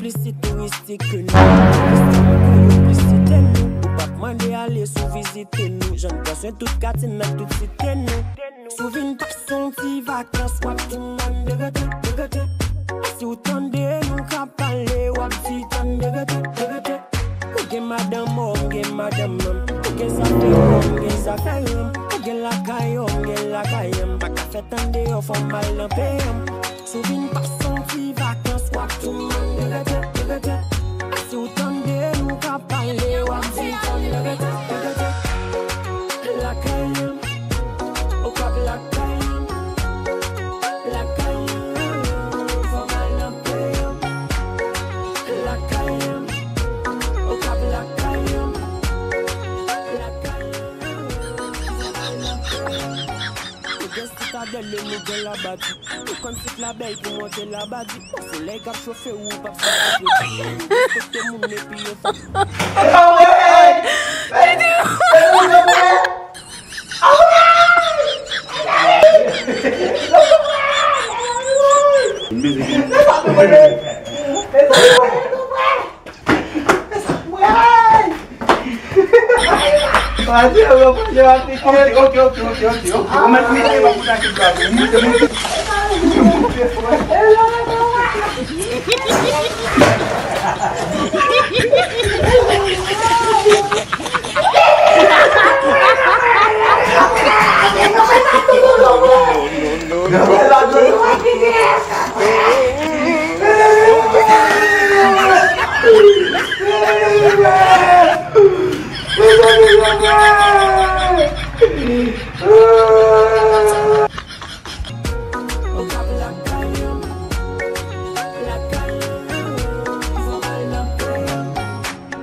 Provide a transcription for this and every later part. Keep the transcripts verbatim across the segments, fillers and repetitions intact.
Plis se touristik ke nou. Plis se nou ke yo plis site nou. Ou p ap mande ale sou vizite nou. Jan n pran swen tout katye n ak tout site nou. Si w vin pase yon ti vakans, w ap di m tann degete, degete. Si w tande nou ka pale, w ap di tann degete, degete. Ou gen madanm, ou gen madanm, ou gen zafè, ou gen zafè, ou gen lakay, ou gen lakay, m pa ka fè tann deyò, fò m al nan peyi m. Si w vin pase yon ti vakans, w ap di m degete, degete. Si w tande nou ka pale, w ap di tann degete, degete. Lakay m, ou k ap lakay m, lakay m, fò m al nan peyi m. Lakay m, ou k ap lakay m, lakay m, fò m al nan peyi m. Ou gen sitadèl e nou gen Labadi. Ou konn sit la bèl pou monte Labadi. Bon, solèy k ap chofe ou, ou p ap santi fredi. Respekte moun epi yo fè. Ok, ok, ok, ok, ok, ok. Ou mèt mete, pa pou sa ki dwa. Mete, mete.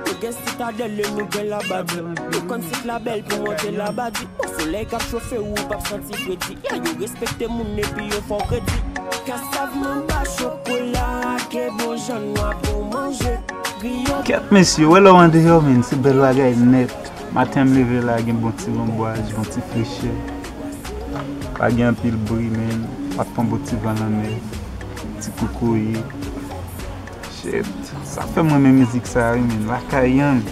Nou gen sitadèl e nou gen Labadi. Nou konn sit la bèl pou monte Labadi. Bon, solèy k ap chofe ou, ou p ap santi fredi. Ya, yo respekte moun epi yo fè w kredi. Kasav manba chokola, ke bon jan nwa pou manje. Griyo. Kèt mesye, wè lè w andeyò, men, se bèl bagay nèt. Maten m leve la, gen bon ti lonbwaj, bon ti frechè. Pa gen anpil bri, men, w ap pran bon ti van lanmè, ti kokoye. Shit, sa fè m renmen mizik sa, wi, men, lakay an.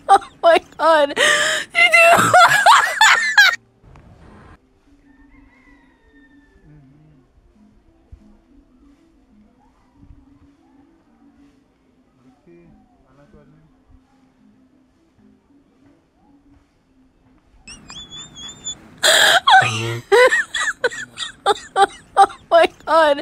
Oh my God. Oh my God.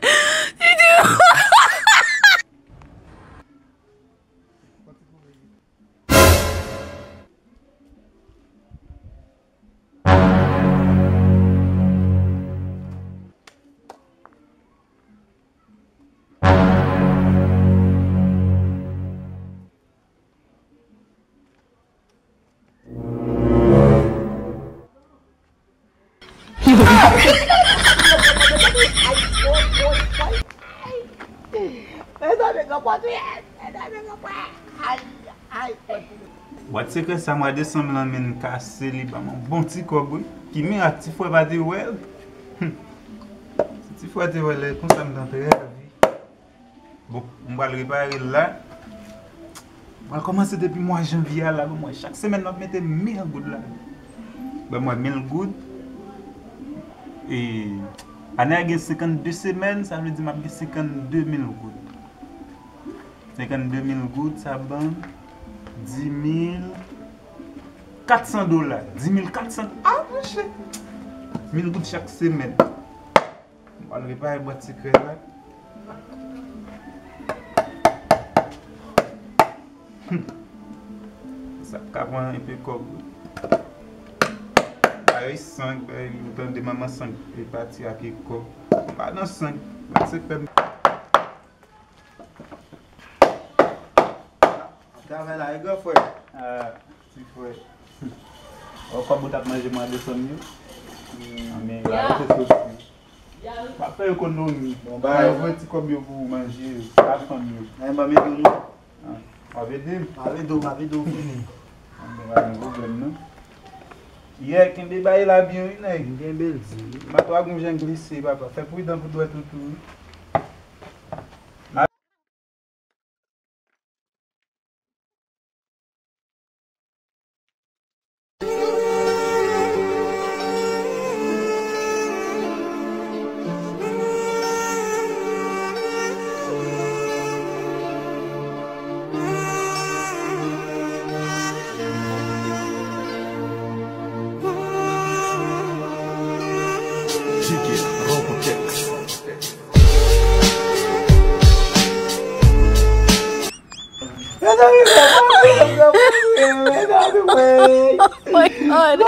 Bwat sekrè sa, mwa desanm lan, men, kase, li ban m yon bon ti kòb, wi. Ki mirak, ti frè pa te wè l. Hmm. Si ti frè te wè l, konsa m t antre a vi. Bon, m pral repare l la. M pral kòmanse depi mwa janvye a la, ban m wè. Chak semèn m ap mete mil goud la. Ban m wè, mil goud. E ane a gen senkannde semèn, sa vle di m ap gen senkannde mil goud. Senkannde mil goud, sa ban dis mil kat san dola. Dis mil kat san. Ah, monchè! Mil goud chak semèn. M pral repare bwat sekrè la. Hmm. Sa ka pran enpe kòb. Bay Sang, bay, ou tande manman Sang, li pati ak kòb. M pa nan Sang. Mèsi, frè m. Ap travay la, wi, gran frè. Ah, ti frè. Ou kòb ou t ap manje mwa desanm yo? Hmm. Anben, la, yo te soti. M ap fè ekonomi. Bon, ba yo voye ti kòb yo pou manje, lafanmi yo. Ay, m ap ede w, non. Ah, w ap ede m? M ap ede w, m ap ede w fini. Anben, pa gen pwoblèm, non. Yeah, kenbe bagay la byen, wi, nèg. M kenbe l di. Matwa gon jan glise, papa. Fè pridan pou dwèt ou tou, wi. Mezanmi, mezanmi, mezanmi, mezanmi, mezanmi. Oh my God.